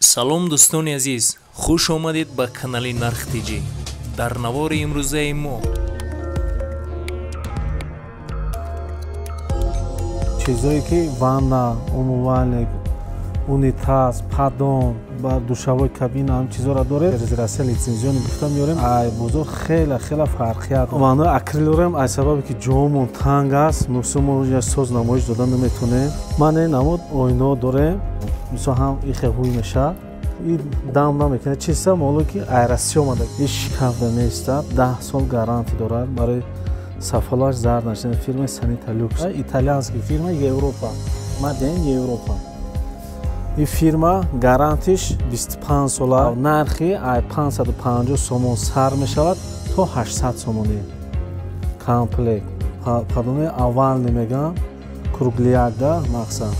Салом, дӯстони азиз, хуш омадед ба канали Нарх ТЖ. Дар навори имрӯзаи мо чизое ки ванна, умывальник, унитаз, поддон ба душевой кабина, ҳам чизоро дорем. Через Россия лицензионный гуфта меорем. Ай бозор хеле хеле фарқият. Ваннаи акрил дорем, аз сабабе ки ҷоомон танг аст, мусо мо соз намоиш дода наметонем. Ман ин намуд оино дорем, мисол ҳам ихе ҳуй мешавад, и дам намекунад. Чиста моло ки ай Россия омада, и шикафта меистад, 10 сол гарантия дорад, барои сафолаш зард нашуда. Фирмаи Санита Люкс, итальянский фирма, Европа, made in Европа. Ин фирма гарантиш 25 сола. Нархи ай 550 сомон сар мешавад то 800 сомонӣ комплект. Поддонои овальный мегӯям, кругляк, да, мақсад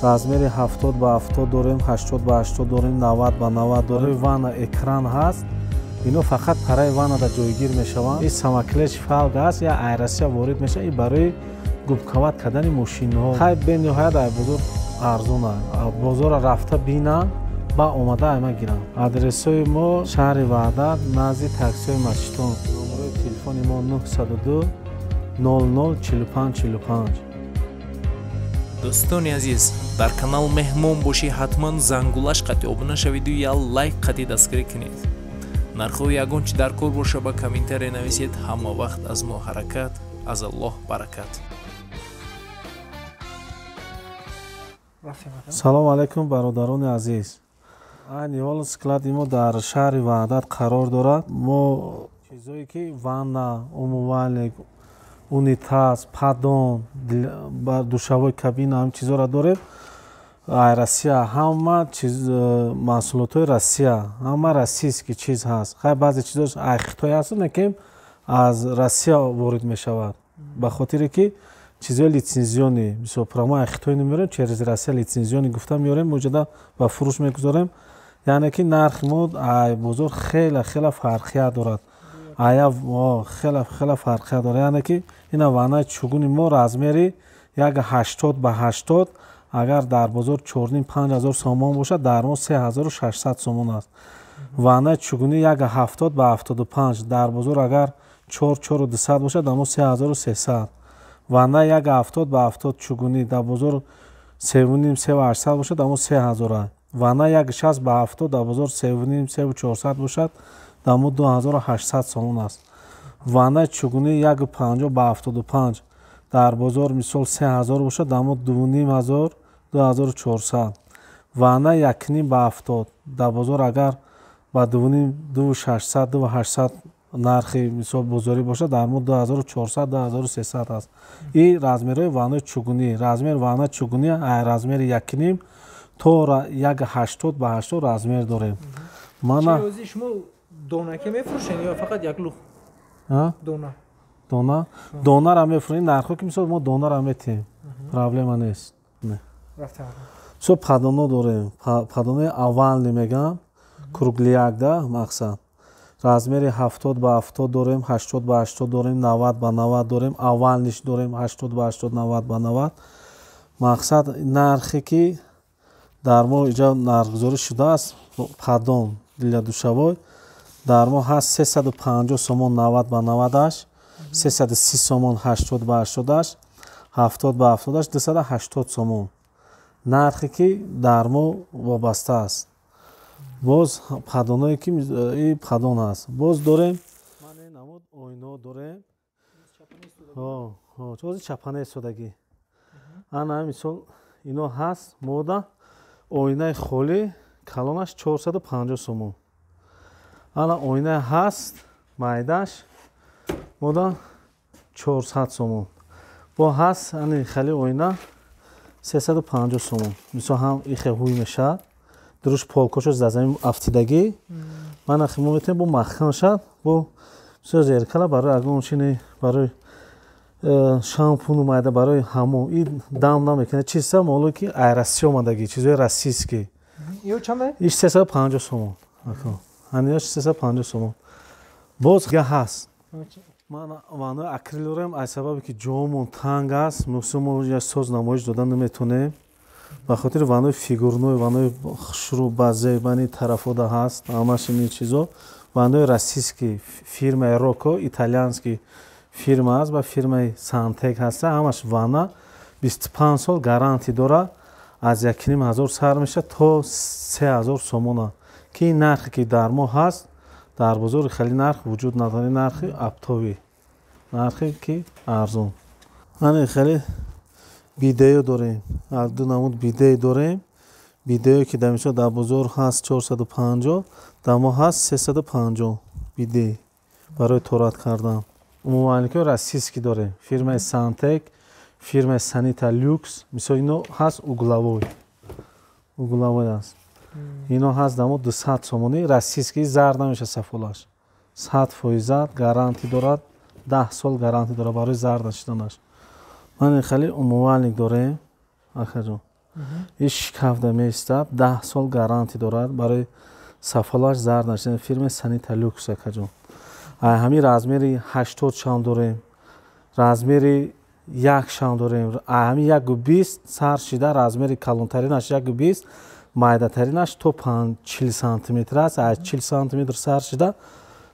размери 70 ба 70 дорем, 80 ба 80 дорем, 90 ба 90 дорем. Ванна экран ҳаст, ино фақат параи ваннада ҷойгир мешаванд. И самоклеющий фольга аст, я ай Россия ворид мешавад, и барои губковать кардани мошинҳо. Хай, бениҳоят ай бозор арзона. Бозорро рафта бинанд, ба омада айма гиранд. Адресҳои мо: шаҳри Ваҳдат, назди таксиҳои Масҷидон. Номерои телефони мо 902 00 45 45. Дӯстони азиз, дар канал меҳмон бошӣ, ҳатман зангулаш қати обуна шавиду я лайк қати дастгирӣ кунед. Нархҳои ягон чи дар кор боша, ба комментария нависед. Ҳама вақт аз мо ҳаракат, аз Аллоҳ баракат. Салому алайкум, бародарони азиз. Айни ҳол склади мо дар шаҳри Ваҳдат қарор дорад. Мо чизое ки ванна, умывальник, унитаз, поддон ба душевой кабина, ҳам чизоро дорем. Ай Россия ҳама чиз, маҳсулотҳои Россия, ҳама российский чиз ҳаст. Хай, баъзе чизош ай Хитой ҳаст, лекин аз Россия ворид мешавад, ба хотире ки чизҳои лицензионный. Мисол, прямо ай Хитой намеорем, через Россия лицензионный гуфта меорем, муҷада ба фурӯш мегузорем. Яъне ки нархи мо ай бозор хеле хеле фарқият дорад, ая хеле хеле фарқият дорад. Яъне ки ина ваннаи чугуни мо размери 1,80 ба 80, агар дар бозор 4,5-5 ҳазор сомон бошад, дар мо 3600 сомон аст. Ваннаи чугунӣ 1,70 ба 75, дар бозор агар 4, 4200 бошад, дар мо 3300. Ванна 1,70 ба 70 чугунӣ дар бозор 3,5, 3800 бошад, дар мо 3000. Ванна 1,60 ба 70 дар бозор 3,5, 3400 бошад, дар мо 2800 сомон аст. Ваннаи чугунӣ 1,50 ба 75 дар бозор мисол 3000 бошад, дар мо 2500, 2400. Ванна 1,5 ба 70 дар бозор агар ба 2,5, 2600, 2800 нархи мисол бозорӣ бошад, дар мо 2400, 2300 аст. И размерҳои ваннаи чугунӣ, размер ванна чугунӣ размери 1,5 то 1,80 ба 80 размер дорем. Мана шумо донаке мефурӯшед ё фақат як лух дона? Дона, донара мефурӯшем. Нархҳо ки мисол мо донара метиҳем, проблема нест. Мисол, поддоно дорем, поддонои овальный мегӯям, кругляк, да, мақсад размери 70 ба 70 дорем, 80 ба 80 дорем, 90 ба 90 дорем, овальныйш дорем, 80 ба 80, 90 ба 90. Мақсад, нархе ки дар мо иҷа нархгузорӣ шудааст, поддон для душевой дар мо ҳаст 350 сомон 90 ба 90аш, 330 сомон 80 ба 80аш, 70 ба 70аш 280 сомон. Нархе ки дар мо вобаста аст. Боз поддоное ки и поддон ҳаст, боз дорем, намуд оино дорем, ози чапане истодагӣ. Ана мисол ино ҳаст мода оинаи холӣ, калонаш 450 сомон. Ана оинаи ҳаст майдаш мода 400 сомон. Бо ҳаст ани хали оина 350 сомон. Мисол ҳам ихе ҳуй мешавад, дуруш полкошо дар замин афтидагӣ. Ман мо метавонем бо маҳкам шад, бо бисёр зеркала барои ягон чини, барои шампуну майда, барои ҳамом. И дам намекунад. Чиза моло ки ай Россия омадагӣ, чизои российский. Иш 350 сомон, ҳанияш 350 сомон. Боз га ҳаст. Ман ваннаи акрил дорем, аз сабабе ки ҷоомон танг аст, мусо мо соз намоиш дода наметонем. Ба хотири ваннои фигурной, ваннои хушрӯ, базебани тарафода ҳаст, ҳамаш ини чизо. Ваннои российский фирмаи Роко, итальянский фирма аст, ба фирмаи Сантек ҳаста, ҳамаш ванна 25 сол гарантӣ дора, аз 1500 сар мешавад то 3000 сомона. Ки ин нархе ки дар мо ҳаст, дар бозори хеле нарх вуҷуд надорад, нархи оптовый, нархе ки арзон. Ани хеле бидеё дорем, ду намуд бидеи дорем. Бидеё ки дар мисол дар бозор ҳаст 450, дар мо ҳаст 350 бидеи барои торат кардан. Умумаликҳои российский дорем, фирмаи Сантек, фирмаи Санита Люкс, мисол ино ҳаст угловой, угловой аст. Ино ҳаст дар мо 200 сомонӣ, российский, зард намешавад сафолаш, 100% гарантӣ дорад, 10 сол гарантӣ дорад барои зард нашиданаш. Ман хеле умывальник дорем, акаҷон. Ин шкафда меистад, 10 сол гарантӣ дорад барои сафолаш зард нашидан, фирмаи Санита Люкс, акаҷон. Ҳамин размери 80 шам дорем, размери 1 шам дорем, ҳамин 1,20 сар шида, размери калонтаринаш 1,20, майдатаринаш то 40 сантиметр аст, аз 40 сантиметр сар шида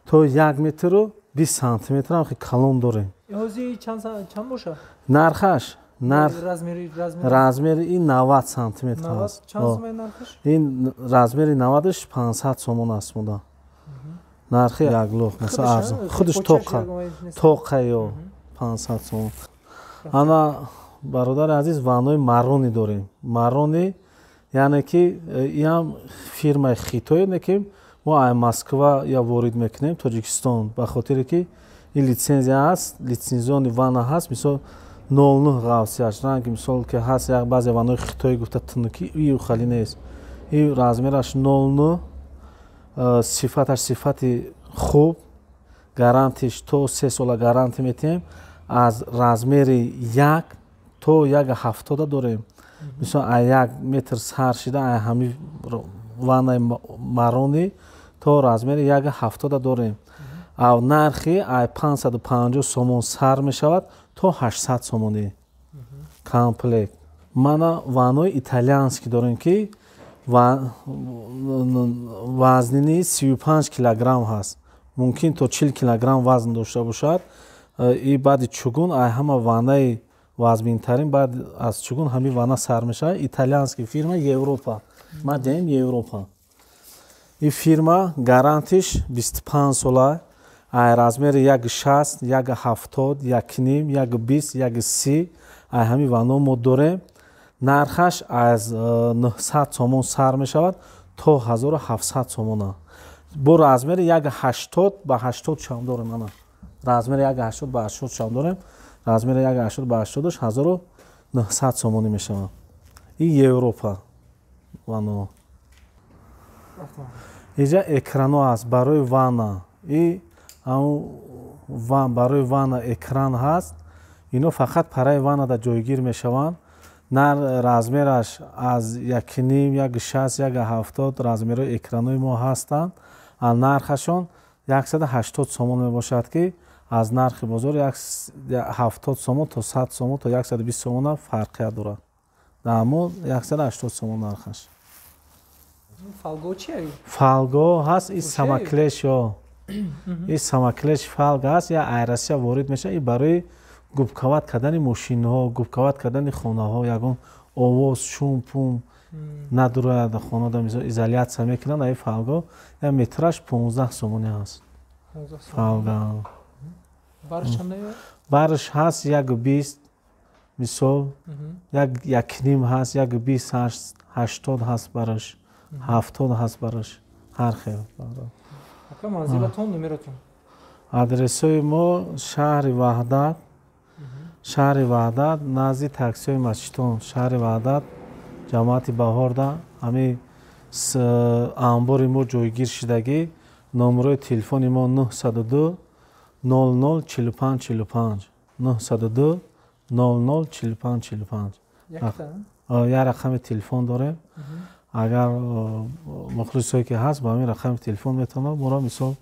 то 1 метру 20 сантиметр ҳам хеле калон дорем. Ҳозир чанд бошад? Нархаш размери ин 90 сантиметр аст. Ин размери 90-ш 500 сомон аст муда. Нархи яклух, масалан арзон. Худаш тоқа, тоқа ё 500 сомон. Ана бародари азиз, ваннои Марони дорем. Марони яъне ки иам фирмаи Хитой, не ки мо аз Москва я ворид мекунем Тоҷикистон, ба хотире ки ин литсензия аст, литсензиони ванна ҳаст, мисол 09 ғавсияш, ранги мисол ки ҳаст як баъзе ваннои хитоӣ гуфта тунукӣ, ию хали нест. Ин размераш 09, сифаташ сифати хуб, гарантиш то 3 сола гарантӣ метиҳем, аз размери 1 то 1,70 дорем. Мисол аз 1 метр сар шида аз ҳамин ваннаи Марони то размери 1,70 дорем. Ав нархи аз 550 сомон сар мешавад то 800 сомонӣ комплект. Мана ваннои итальянский дорем ки вазнини 35 килограмм ҳаст, мумкин то 40 килограмм вазн дошта бошад. И баъди чугун ай ҳама ваннаи вазминтарин баъд аз чугун ҳамин ванна сар мешавад. Итальянский фирма, Европа, ма деем Европа. Ин фирма гарантиш 25 сола, ай размери 1,60, 1,70, 1,5, 1,20, 1,30 ай ҳамин ванно мо дорем. Нархаш аз 900 сомон сар мешавад то 1700 сомона. Бо размери 1,80 ба 80 шам дорем. Ана размери 1,80 ба 80 шам дорем. Размери 1,80 ба 80 1900 сомонӣ мешавад. Ин Европа ванно. Инҷа экрано аст барои ванна. И ҳамун барои ванна экран ҳаст. Ино фақат параи ваннада ҷойгир мешаванд. Нар размераш аз 1,5, 1,60, 1,70 размерҳои экранои мо ҳастанд. Нархашон 180 сомон мебошад ки аз нархи бозор 70 сомон то 100 сомон то 120 сомона фарқият дорад. Дар мо 180 сомон нархаш. Фалго чия? Фалго ҳаст, ин самоклеш ё ин самоклеш фалга ҳаст, я ай Россия ворид мешавад, ин барои губкават кардани мошинҳо, губкават кардани хонаҳо, ягон овоз, шум, пум надурояд хонада, мисол изолятсия мекунанд. Ай фалго я метраш 15 сомонӣ ҳаст. Фалга. Барш ҳаст 1,20, мисол 1,5 ҳаст, 1,20 ҳаст, 80 ҳаст барш, 70 ҳаст барш, ҳар хел. Ака манзилатон, номератон? Адресҳои мо шаҳри Ваҳдат, шаҳри Ваҳдат, назди таксиҳои Масҷидтон, шаҳри Ваҳдат, ҷамоати Баҳорда, ҳамин анбори мо ҷойгир шидагӣ. Номерои телефони мо 902 00 45 45, 902 00 45 45. Як рақами телефон дорем. Агар мухлисое ки ҳаст, ба ҳамин рақами телефон метавонанд моро мисол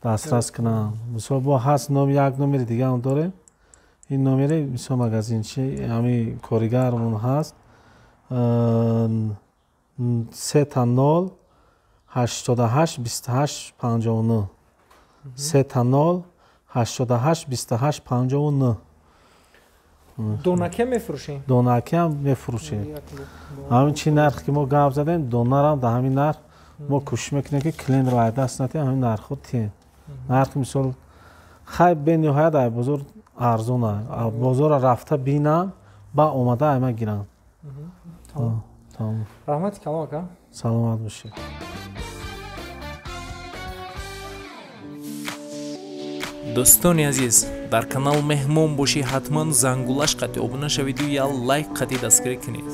дастрас кунанд. Мисол бо ҳаст як номери дигаам дорем. Ин номери мисол магазинчи ҳамин коригармон ҳаст. 3 0 88 28 59, 3 0 88 28 59. Донаке мефурӯшем? Донакиам мефурӯшем. Ҳамин чи нарх ки мо гап задем, донарам дар ҳамин нарх. Мо кӯшиш мекунем, ки клиентро ай даст натиҳем, ҳамин нархҳо тиҳем. Нархи мисол хай бениҳоят ай бозор арзона. Бозорро рафта бинам, ба омада айма гирам. Раҳмати калом, ака. Саломат бошед. Дӯстони азиз, дар канал меҳмон бошӣ, ҳатман зангулаш қати обуна шавиду я лайк қати дастгирӣ кунед.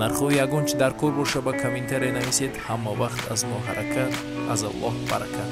Нархҳои ягон чи дар кор боша, ба комментария нависед. Ҳама вақт аз мо ҳаракат, аз Аллоҳ баракат.